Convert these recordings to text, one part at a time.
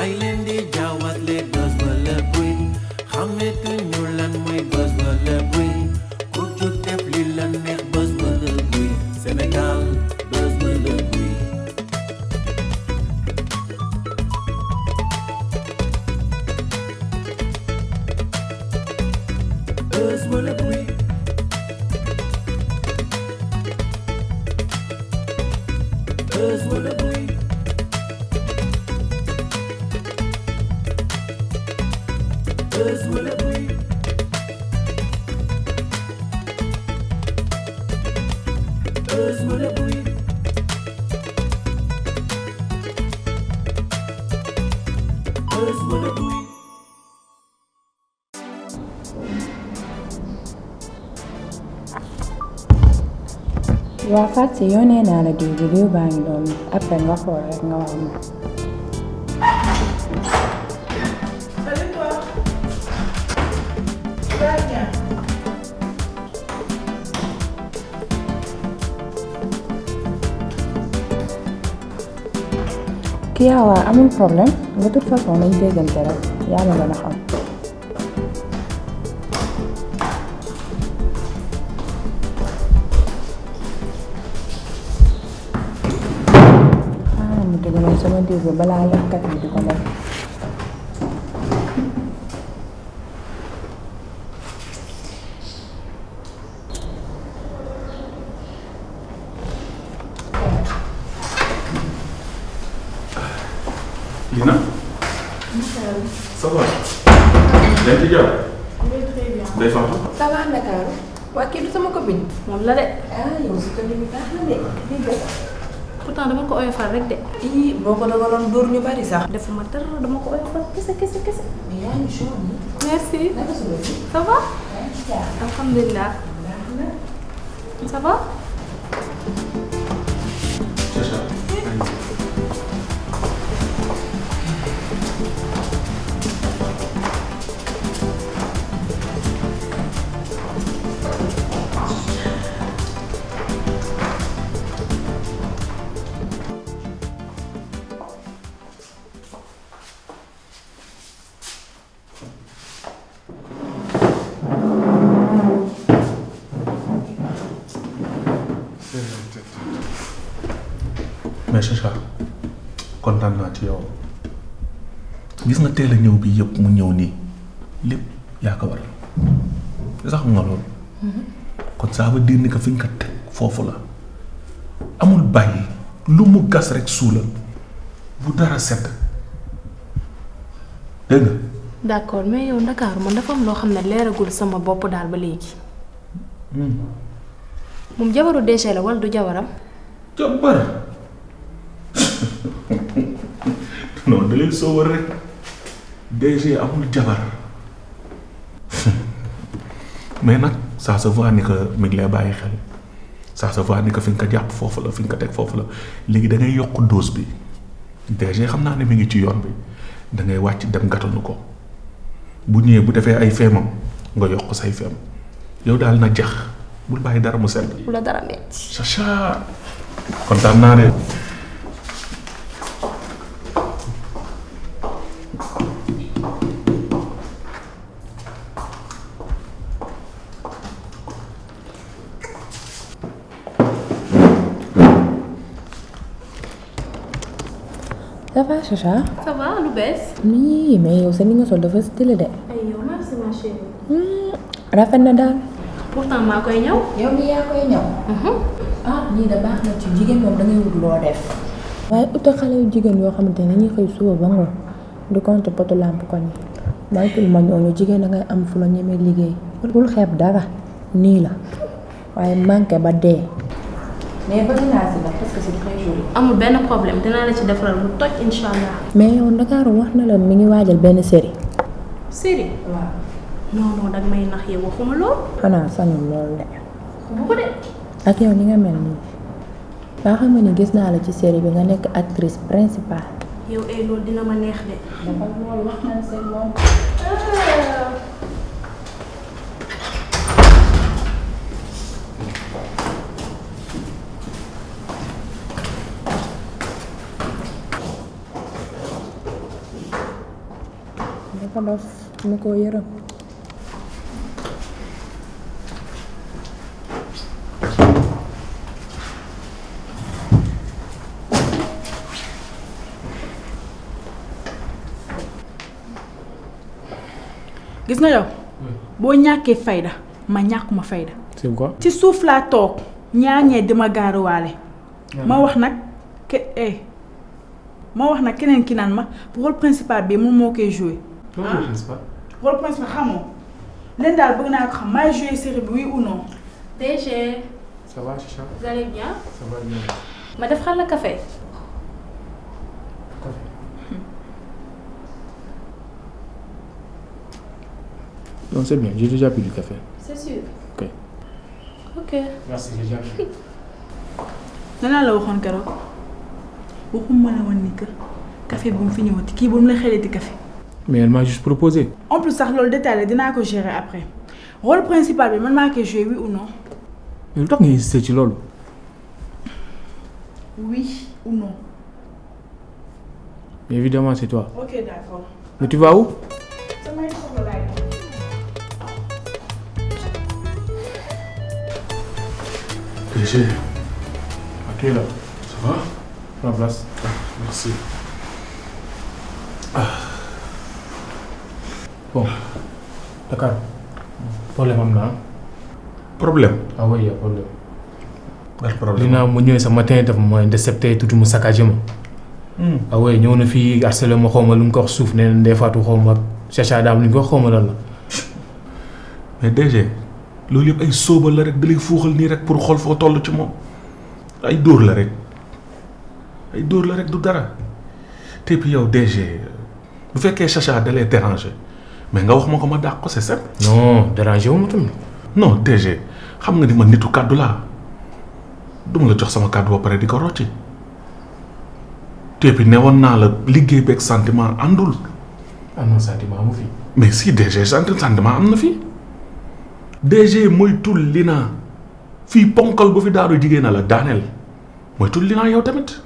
bàyyi leen di jaawatle buzz wala bruit xametuñu lan mooy buzz wala bruit ku jóg def li la neex buzz wala bruit Sénégal buzz wala bruit. Buzz wala bruit. Buzz wala bruit. Buzz wala bruit. Buzz wala bruit. Buzz wala bruit. waa Fatou yónnee naa la diw bi diw baa ngi doon après nga xool rek nga wax ma. Salut toi. Tu vas bien? kii waa amul problème de toute façon nañ déggante rek yaa ma gën a xam. mu dëgg sama diw bi balaa yàqkat yi di ko def. Lina. Ça va. yaa ngi ci jàmm. Très bien. Ndeye Fatou. ça va Ndakaaru. waa kii du sama copine. moom la de. ah yow si ko bi baax na de. pourtant dama ko oyofal rek de. ii boo ko dogaloon dóor ñu bari sax. defuma dara dama ko oyofal kese. mais yaa ngi chaud nii. merci. naka suba si. ça va. yaa ngi ci jàmm. alhamdulilah. ça va. Chacha. mais Chacha kontaan naa ci yow gis nga teel a ñëw bi yëpp mu ñëw nii lépp yaa ko waral sax nga loolu kon ça veut dire ni que fi nga ko teg foofu la amul bàyyi lu mu gas rek suulal bu dara sedd dégg nga. d'accord mais yow Ndakaaru man dafa am loo xam ne leeragul sama bopp daal ba léegi. moom jabaru DG la wala du jabaram. jabar non da leen soowal rek DG amul jabar mais nag ça se voit ni que mi ngi lay bàyyi xel ça se voit ni que fi nga ko jàpp foofu la fi nga ko teg foofu la léegi da ngay yokk dose bi DG xam naa ne mi ngi ci yoon bi da ngay wàcc dem gàttanu ko bu ñëwee bu defee ay feemam nga yokk say feem yow daal na jax bul bàyyi dara mu sedd. bu la dara metti. Chacha kontaan naa de. ça va Chacha. ça va lu bees. nii mais yow sa li nga sol dafa stylé de. ay yow merci ma chérie. rafet na daal. pourtant maa koy ñëw. yow mii yaa koy ñëw. ah lii da baax na ci jigéen moom da ngay wut loo def. waaye uta xale yu jigéen yoo xamante ne dañuy xëy suba ba ngoon du compte poto lampe koñ yi moytul ma ñooñu jigéen da ngay am fu la ñemee liggéey. bul xeeb dara nii la waaye manqué ba dee. mais bëgg naa si nag parce que c'est très joli. amul benn problème dinaa la ci defaral lu toj incha allah. mais yow Ndakaaru wax na la mi ngi waajal benn série. série. waaw. non dag may nax yow waxuma lool. xanaa sañul loolu de. bu ko de. ak yow ni nga mel nii ba xam nga ni gis naa la ci série bi nga nekk actrice principale. yow loolu dina ma neex de. dafa loolu wax na seen moom. dafa dof mu ko yërëm. gis nga yow boo ñàkkee fayda ma ñàkkuma fayda. c'est quoi. ci suuf laa toog ñaañee dima gaaruwaale. ma wax nag keneen ki naan ma rôle principal bi moom moo koy joué. rôle principal. rôle principal xamoo leen daal bëgg naa ko xam maay joué série bi oui ou non. DG. ça va Chicha. Vous allez bien? Ça va bien. ma defal la café. Non, c'est bien, j'ai déjà bu du café. C'est sûr. Ok. Ok. Merci, j'ai déjà bu. danaa la waxoon keroog waxuma la woon ni que café bu mu fi ñëwati kii bu mu la xeleti café. Mais elle m'a juste proposé. en plus sax loolu détaillé dinaa ko gérer après rôle principal bi man maa koy joué oui ou non. Mais lu tax nga insisté ci loolu. oui ou non. Évidemment, c'est toi. ok d'accord. Mais tu vas où? samay soxla laay def. DG. Ok là. Ça va? Prends place. Merci. Bon. Dakar. Problème am na ah. Problème. Ah oui, y a problème. Quel problème? Dina mu ñëwee sa matin daf ma intercepté tuuti mu saccagé ma. Ah oui, ñëw na fii harcelé ma xaw ma lu mu ko wax suuf nee na Ndeye Fatou xaw ma Chacha daam lu ñu ko xaw ma lan la. mais DG loolu yëpp ay sóobal la rek da lay fuuxal nii rek pour xool foo toll ci moom ay dóor la rek ay dóor la rek du dara te puis yow DG bu fekkee Chacha da lay déranger mais nga wax ma ko ma dàq ko c'est simple. Non, dérangé wu ma tamit. non DG xam nga ni man nitu kàddu laa duma la jox sama kàddu ba pare di ko rocci te puis newoon naa la liggéey beeg sentiment àndul. Ah non, sentiment amu fi. mais si DG sentiment am na fi DG moytul Lina fii ponkal bu fi daaru jigéen a la daaneel moytul Lina yow tamit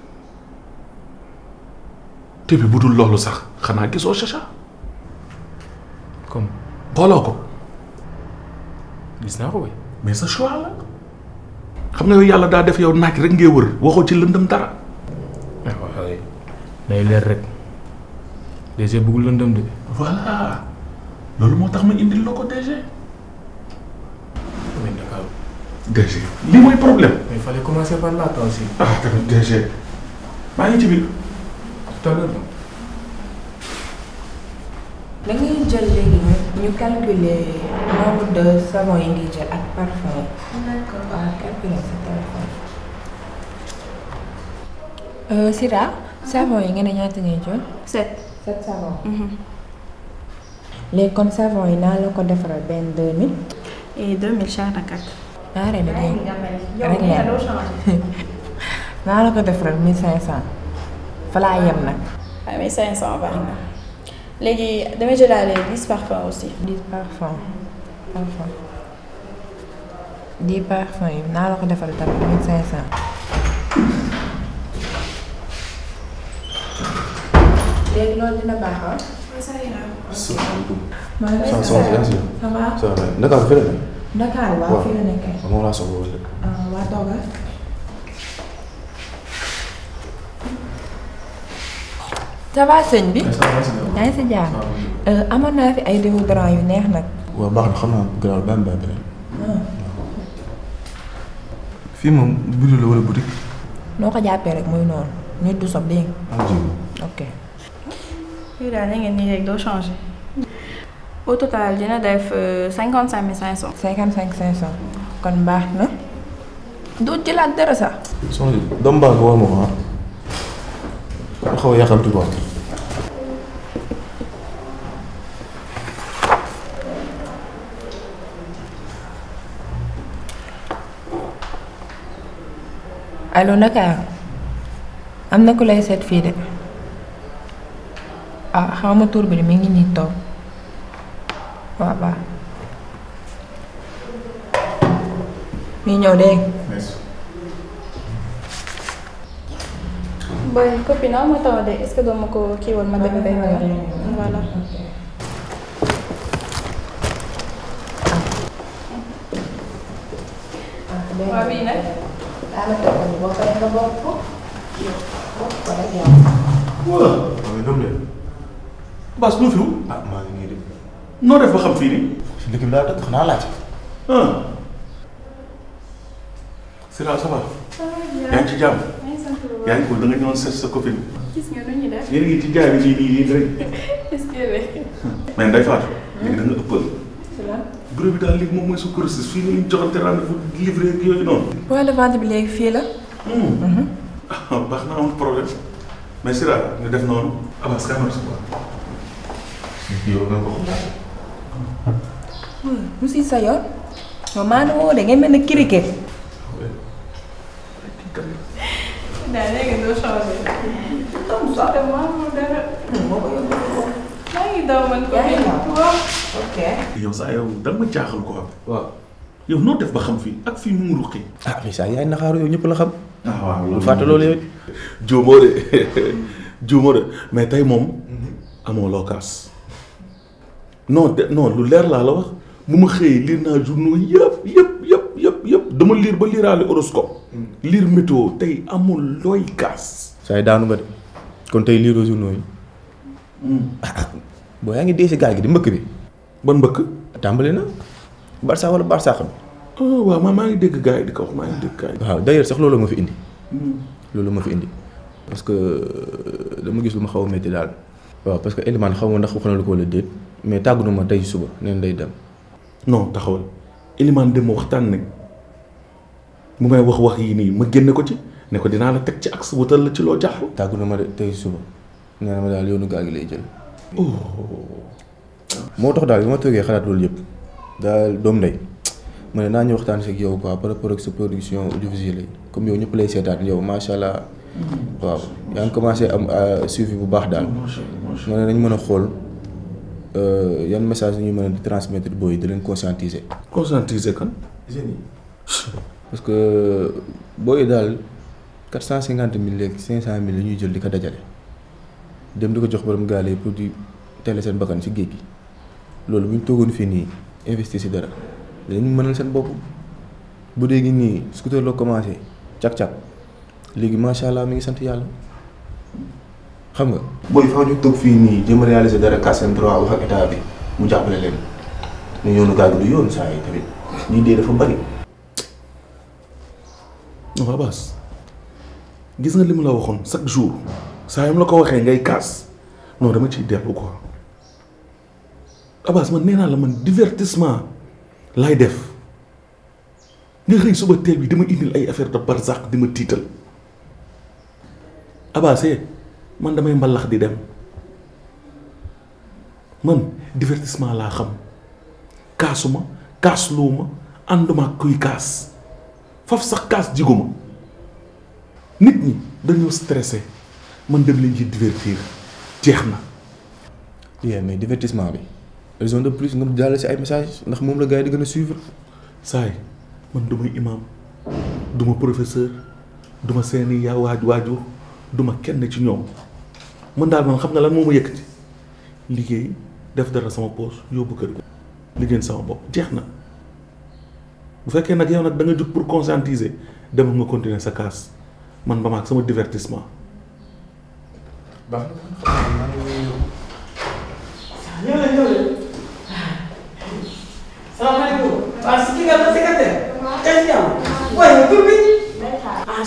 te bi bu dul loolu sax xanaa gisoo Chacha Comme xooloo ko gis naa ko way. mais sa choix la xam nga yow yàlla daa def yow naaj rek ngay wër waxoo ci lëndëm dara. Ah waaw nay leer rek. DG bëggul lëndëm de. voilà loolu moo tax ma indil la ko DG. Mais Dakar. DG lii mooy problème. Mais il fallait commencer par là toi aussi. ah tamit DG maa ngi ci biir. Tout à l'heure. da ngay jël léegi ñu calculer nombre de savon yi ngi jël ak parfum yi. d'accord waaw calculer sa téléphone. Sira savon yi nga ne ñaata ngay jël. 7. 7 savon. léegi kon savon yi naa la ko defaral benn 2000. Et 2000 cher na kat. ah ren de rek naa la ko defaral 1500 fa laa yem nag. Ah, 1500 baax na. Léegi damay jëlaale 10 parfums aussi. 10 parfum 10 parfum yi naa la ko defaral tamit 1500. léegi loolu dina baax ah. salaamaaleykum. maaleykum salaam. ça va. ça va Dakar fii la nekk. Dakar waaw fii la nekkee. moom laa soxla woon rek. waa toogal. ça va sëñ bi. yaa ngi si jàmm. amoon naa fi ay déodorant yu neex nag. waaw baax na xam naa gannaaw ba mu beneen. fii moom bureau la wala boutique. noo ko jàppee rek muy noonu nit du sob dégg ah jërëjëf. ok. Fii daal da ngeen nii rek doo changé. Au total dina def 55 500. 55 500 kon baax na. doo jëlaat dara sax. soxna si doomu baax nga war ma ko ah. nga xaw a yàqamti quoi. allo Dakar am na ku lay seet fii de ah xaw ma tur bi de mi ngi nii toog waaw baax mi ñëw dégg Boy, copine, on m'attendait. Est-ce que doo ma ko kii woon ma dem benn yoon. Voilà. Waa bii nag. daa la teg ko boo paree nga bokk ko. bokk ko rek yow. voilà. waaw mais de. Baas lu fi wu. ah maa ngi nii de. noo def ba xam fii nii. si dëkk bi laa dëkk xanaa laaj. ah. Sira ça va. yaa ngi ci jàmm. yaa ngi ko da nga ñëwoon seet sa copine. Gis nga nu ñuy def. yéen a ngi ci jaay bi nii rek. Est-ce que mais Ndeye Fatou. léegi da nga ëppal. bureau bi daal léegi moom mooy su kuréel fii nii ñu joxante rendez-vous livré ak yooyu noonu. point de vente bi léegi fii la. ah baax na amul problème mais Sira ñu def noonu. Abass kaay ma recevoir. yow nga ko lu si sa yoon. yow maa ngi woo de ngay mel ne cricket. daa léegi doo changé. comme ça. te maa ngi dara. maa ngi daw man ko. waaw. ok. yow saa yow da nga ma jaaxal quoi. waaw. yow noo def ba xam fii ak fii nu mu ruqi. ah mais saa yaay naxaaru yow ñëpp la xam. ah waaw bul fàtte loolu yow. juumoo de juumoo de mais tey moom amoo loo kaas non lu leer laa la wax bu ma xëyee liir naa journaux yëpp dama liir ba liiraale horoscope liir météo tey amul looy kaas. saa yi daanu nga de kon tey liiroo journaux yi. boo yaa ngi dee si gaal gi di mbëkk bi. ban mbëkk. tàmbali na. Barça wala Barça bi. waaw maa ngi dégg gars yi di ko wax maa ngi dégg gars yi. waaw d'ailleurs sax loolu ma fi indi. loolu ma fi indi. parce que dama gis lu ma xaw a métti daal. waaw parce que Elimane xaw ma ndax wax na lu ko wala déet mais tàggu na ma tey suba neen day dem. non taxawal Elimane dem ma waxtaan nañ mu may wax yii nii ma génne ko ci ne ko dinaa la teg ci axe wutal la ci loo jàpp. tàggu na ma de tey suba nee na ma daal yoonu gaal gi lay jël. moo tax daal bi ma toogee xalaat loolu yëpp daal doom ndey ma ne naa ñu waxtaan si ak yow quoi par rapport ak sa production audiovisuelle yi comme yow ñëpp lay seetaan yow macha allah. waaw yaa ngi commencé am suivi bu baax daal. ma ne nañ mën a xool yan message ñu mën a transmettre booy di leen conscientiser. conscientiser kan. parce que booy daal 450 000 léegi 500 000 la ñuy jël di ko dajale dem di ko jox borom gaale yi pour di teel seen bakkan ci géej gi loolu bu ñu toogoon fii nii investir ci dara dañu mënal seen bopp bu dee gi nii scooter la commencé cak-cak léegi macha allah mi ngi sant yàlla xam nga. booy faaw ñu toog fii nii jëm a réaliser dara casse seen droit wax ak état bi mu jàppale leen ñu yoonu gaal gi du yoon saa yi tamit ñuy dee dafa bari. non Abass gis nga li mu la waxoon chaque jour saa yam la ko waxee ngay kaas non dama ciy dellu quoi Abass man nee naa la man divertissement lay def nga xëy suba teel bi dama indil ay affaire de barzak di ma tiital Abass man damay mbalax di dem man divertissement laa xam kaasuma kaasluuma ànduma ak kuy kaas faf sax kaas jiguma nit ñi dañoo stressé man dem leen ci divertir jeex na. oui mais divertissement bi raison de plus nga jàll ci ay message ndax moom la gars yi di gën a suivre. saay man du ma imam du ma professeur du ma seeni yaa waajur du ma kenn ci ñoom man daal man xam nga lan moo ma yëkkati liggéey def dara sama poche yóbbu kër ga liggéey sama bopp jeex na. bu fekkee nag yow nag da nga jug pour conscientiser demal nga continuer sa kaas man ba maag sama divertissement. baax na. ñëw leen. salaamaaleykum. waaw si kii nga doon secrétaire. kay si jàmm. waaye tur bi.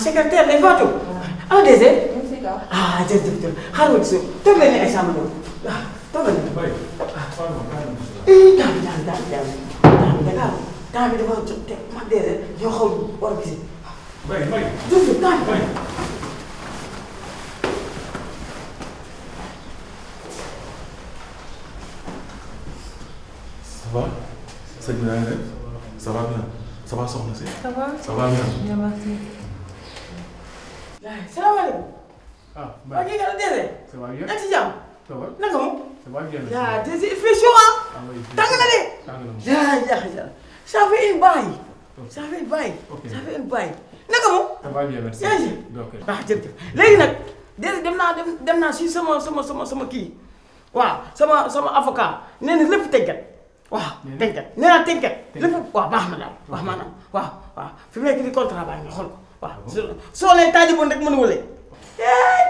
secrétaire day Fatou. ah DG. jërëjëf xaaral ma ci suuf toog leen ne ay sàmm ñoom waaw toog leen. temps bi dafa jot te mag déedéet ñoo xaw war a gis. jërëjëf temps bi. ça va sëñ bi naa def ça va bien ça va soxna si. Ça va? Ça va bien. Bien, merci. salaamaaleykum. Ah, waa kii nga la DG. ça va bien. yaa ngi ci jàmm. Ça va? naka moom. Ça va bien. yaa DG il fait chaud ah. Ah oui. tàng na de. Tàng na moom. yaa ça fait une baille. ça fait une baille. Ok. ça fait une baille. naka moom. Ça va bien, merci. yaa ngi Donc, ci. waaw jërëjëf léegi nag DG dem naa si sama kii waaw sama avocat nee na lépp teggat waaw tënket nee naa tënket lépp waaw baax na daal waaw maanaam waaw fi mu nekk di contrat baa ngi xool ko waaw soo leen taaji boon rek mën a wëlee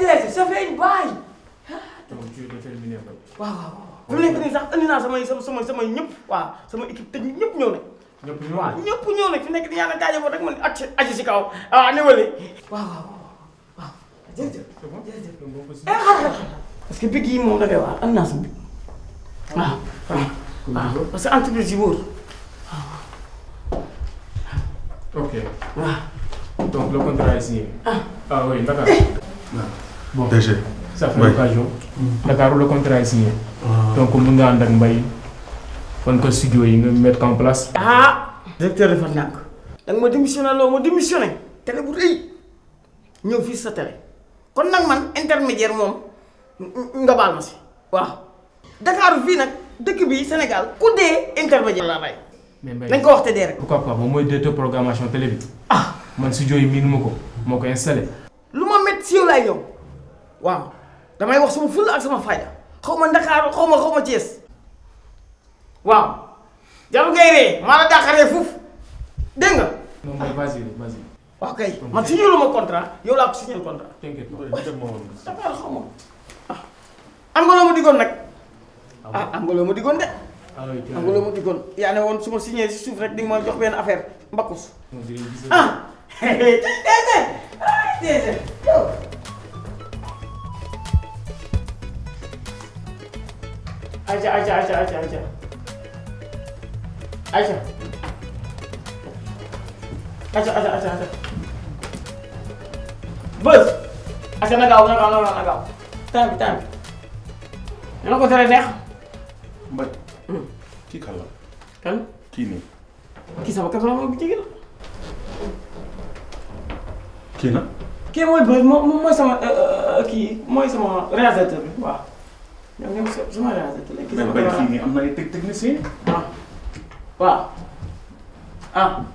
déedéet ça fait une bail donc tu es déterminé ba. waaw fi mu nekk nii sax andi naa samay ñëpp waaw sama équipe technique ñëpp ñëw nañ waaw ñëpp ñëw nañ fi nekk nii yaa ngi taaji boon rek mën a acci si kaw waaw ne wëlee waaw jërëjëf parce que big yi moom da ngay waar am naa sa big waaw parce que entreprise yi wóor ok. donc le contrat est signé. ah oui Dakar. bon DG. ça fait l'occasion. Dakar le contrat est signé. donc mun nga ànd ak Mbaye fan ko studio yi nga mettre en place. directeur dafa nànk da nga ma démissionné loo ma démissionné télé bu rëy ñëw fii sa télé kon nag man intermédiaire moom nga baal ma si waaw Dakar fii nag dëkk bi Sénégal ku dee intermédiaire la rey mais Mbaye nañ ko wax te dee rek pourquoi pas moom mooy directeur programmation télé bi. man studio yi miinu ma ko moo ko installé. lu ma métti si yow laay ñëw waaw damay wax sama fulla ak sama fayda xaw ma Dakar xaw ma Thiès waaw jarul ngay ree maa la dàqaree foofu dégg nga. non mais vas-y. waaw kay man signé lu ma contrat yow laa ko signé contrat. t'inquiète pas. Dakar xaw ma am nga loo ma diggoon nag. am nga loo ma diggoon de. am nga loo ma diggoon yaa ne woon su ma signé si suuf rek di nga ma jox benn affaire mbakkus. déedéet yow. Aïcha. Bës. Aïcha na gaaw. temps bi. dina ko tere neex. Mbaye. kii kan la. kan. kii nii. kii sama cameraman bu jigéen la. kii na. kii mooy Bës moom mooy sama kii mooy sama réalisateur bi waaw. ñoom sama réalisateur la. kii sama Mbaye fii nii am na ay technicien. waaw.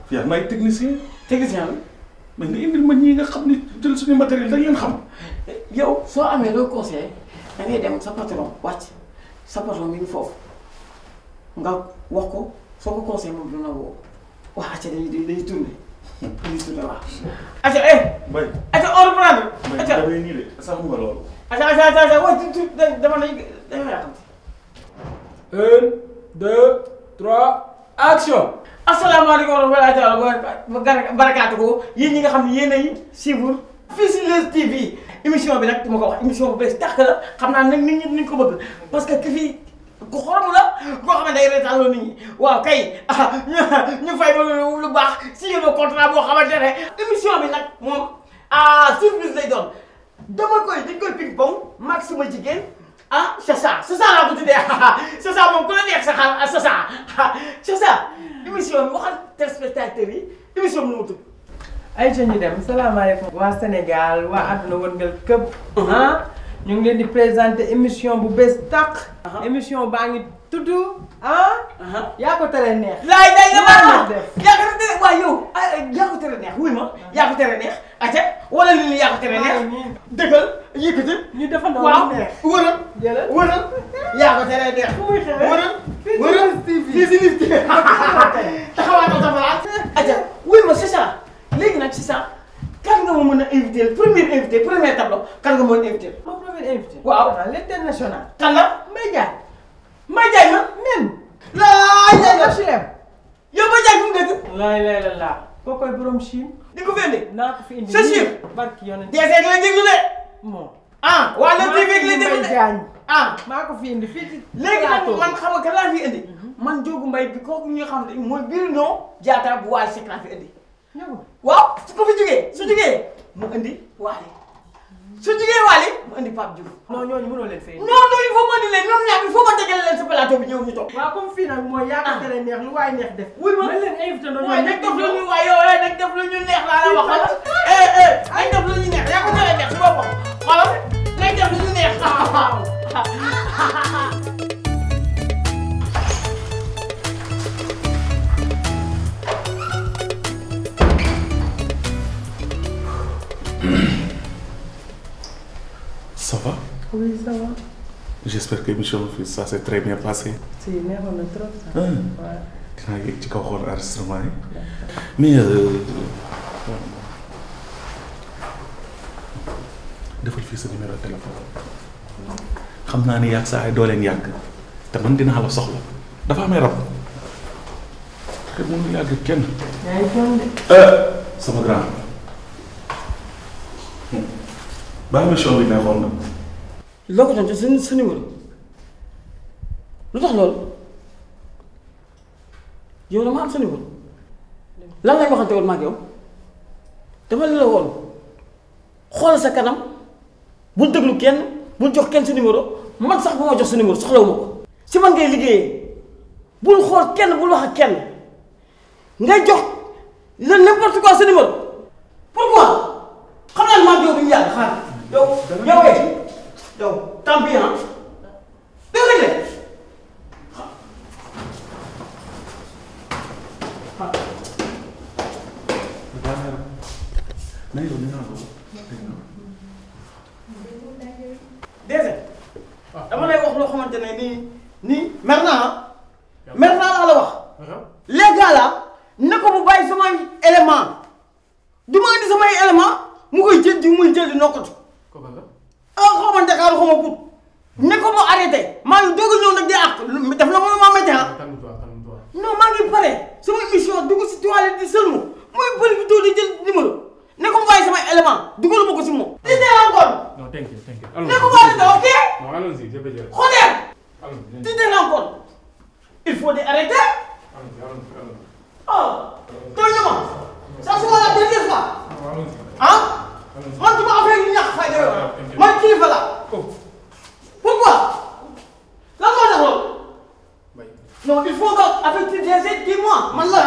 fii am na ay technicien. technicien bi. mais nga indil ma ñii nga xam ni jël suñu matériel dañ leen xam. yow soo amee loo conseillé da ngay dem sa patron wàcc sa patron mi ngi foofu nga wax ko soo ko conseillé moom dina woo wax acca dañuy tourné waaw. acca Mbaye. acca on reprendre. acca Mbaye nii de sax nga loolu. acca waaye dama dañoo yàqante. 1 2 3 action. asalaamaaleykum wa rahmatulah wa barakaatuhu yéen ñi nga xam ne yéen ay suivre fii si Leuz TV émission bi nag dama ko wax émission bu bees tàq la xam naa nag nit ñi ko bëgg parce que ki fii ku xorom la koo xam ne day reetaanloo nit ñi waaw kay ñu fay ba lu baax signé le contrat boo xamante ne émission bi nag moom surprise lay doon dañ koy ping pong maag suma jigéen Chacha laa ko tuddee Chacha moom ku la neex sa xar Chacha émission bi waxal téléspectateurs yi émission bi nu mu tudd. ay ñu dem salaamaaleykum waa Sénégal waa àdduna wërngal këpp ñu ngi leen di présenter émission bu bees tàq émission baa ngi tudd yaa ko tere neex laay day nga def yaa ko tere waaye yow yaa ko tere neex wuy ma yaa ko tere neex ate wala li yaa ko tere neex dëggal yëkkati ñu defandoo waaw neex wëral yaa ko tere neex fu muy xewee wëral fii si Leuz TV taxawaatoo sa place ate wuy ma c'est ça léegi nag c'est ça kan nga ma mën a invité premier tableau kan nga mën a invité. mon premier invité. waaw l'international. kan la. Mbaye Diagne ma. men. laay la HLM. yow Mbaye Diagne fu mu dëkk. laay la kookoy borom Chine. di ko fi indi. naa ko fi indi c'est sûr. barki yonent. DG la déglu de. bon. waa Leuz TV la déglu Mbaye Diagne. maa ko fi indi fii ci. léegi nag man xam nga kan laa fi indi. man Ndiogou Mbaye bi kooku ñu xam ne mooy Bruno Diatta bu Wally Seck laa fi indi. waaw su ko fi jógee mu indi Wally su jógee Wally mu indi Pape Diouf. non ñooñu mënoo leen fay. non il faut ma indi leen ñoom ñaar il faut ma tegale leen sa plateau bi ñëw ñu toog. waaw comme fii nag mooy yaa ko tere neex lu waay neex def. wuy ma nañ leen invité doon waaye nag def lu ñu waaye yow nag def lu ñu neex laa la wax nañ def lu ñu neex yaa ko tere neex si boppam xoolal nañ def lu ñu neex. Ça va? Oui, ça va. j'espère que émission bi ça s'est très bien passé. si neexoon na trop sax. waaw. dinaa yegg ci kaw xool enregistrement yi. mais defal fii sa numéro téléphone. xam naa ni yàgg saa ay doo leen yàgg te man dinaa la soxla dafa amee rab te mënul yàgg kenn. yaa ngi toog de. sama grand. ba émission bi neexoon na. loo ko tontu sa numéro lu tax loolu yow dama am sa numéro lan lañ waxante woon ma ak yow dama la woon xoolal sa kanam bul déglu kenn bul jox kenn sa numéro man sax bu ma jox sa numéro soxlawu ma ko si man ngay liggéeyee bul xool kenn bul wax ak kenn ngay jox la n'importe quoi sa numéro pourquoi xam naa ne maa ngi yow bi ñu yàgg xaar yow tant pis ah dégg nga de déjà dama lay wax loo xamante ne nii mer naa laa la wax les gars là ne ko bu bàyyi samay élément du ma indi samay élément mu koy jël di muy jël di nokkatu xaw ma Dakar xaw ma Pout ne ko mu arrêté maa ngi doog a ñëw nag di àq daf la mën a maa métti non maa ngi pare sama émission dugg si toilette di sëlmu muy bëri bi di jël numéro ne ko mu bàyyi samay élément dugalu ma ko si moom. di teel encore. non thank you. ne ko mu arrêté ok. non allons-y je vais dire. xooleel. di teel encore. il faut di arrêter. oh. tooñu ma. ça c'est la dernière fois. ah. man du ma affaire yu ñàkk fayda yooyu man kilifa la. pourquoi. lan moo tax loolu. non il faut que avec tu disais dis-moi man la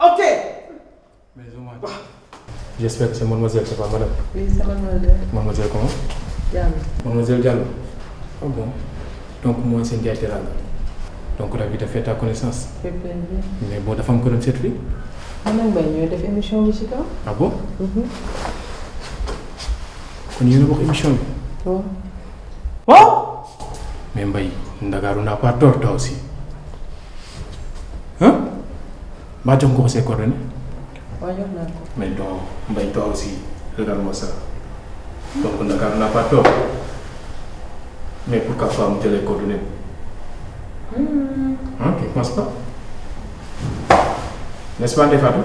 ah. ok. J'espère que c'est mademoiselle, c'est pas madame. oui c'est mademoiselle. Mademoiselle comment? Diallo. Mademoiselle Diallo. Ah bon. Donc moi c'est Ndiaye Teranga. Donc ravi de faire ta connaissance. fait plaisir. Mais bon dafa am ko doon seet fii. man ak Mbaye ñooy def émission bi ci kaw. Ah bon? kon yéen a bokk émission bi. waaw. waaw. Mais Mbaye Ndakaaru n'a pas tort toi aussi. Hein? Mbaa jox nga ko ses coordonnées. waaw jox naa ko. Mais donc Mbaye toi aussi regarde-moi ça. Donc Ndakaaru n'a pas tort. Mais pourquoi pas mu jëlee coordonnées. Hein? Tu ne penses pas? N'est-ce pas Ndeye Fatou?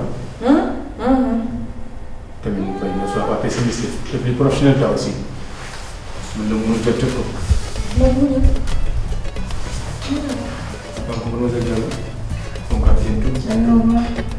Tamit Mbaye ne sois pas pessimiste. Tu es plus professionnel toi aussi. Mën na mën jot ko. Donc mademoiselle Diallo, on va bientôt.